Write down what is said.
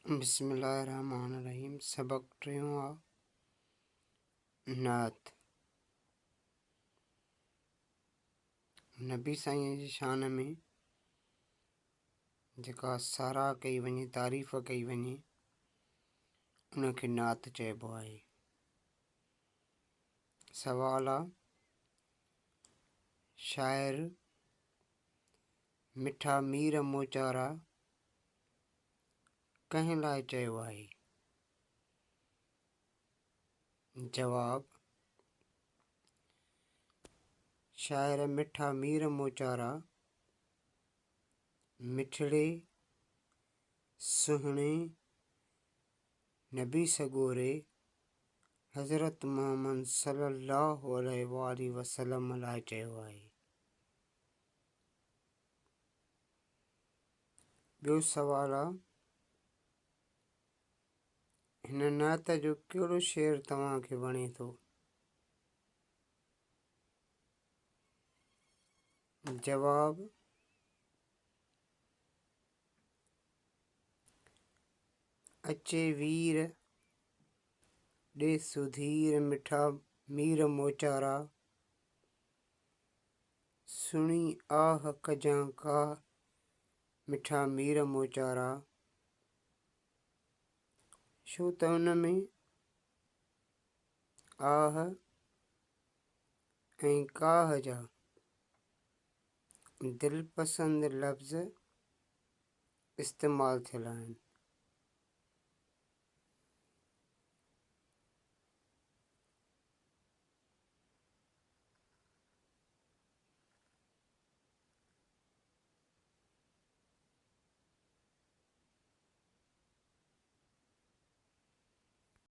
بسم الله الرحمٰن الرحيم سبق ٽيون آ نعت نبي سائين جي شان ۾ جيڪا ساراهه ڪئي وڃي تعريف ڪئي وڃي ان کي نعت چئبو آهي سوال آ شاعر مٺا مير موچارا ڪنهن لاء چيو آهي؟ جواب، شاعر مٺا مير موچارا مٺڙي سهڻي نبي سڳوري حضرت محمد صلي الله عليه واٰله وسلم لاء چيو آهي. ٻيو سوال آ هن نعت جو ڪهڙو شعر توهان کي وڻي ٿو؟ جواب، اچي وير ڏي سڌير مٺا مير موچارا. سڻي آهه ڪجان ڪاهه، مٺا مير موچارا. ڇو ته ان ۾ آهه ۽ ڪاهه جا دلپسند لفظ استعمال ٿيل آهن.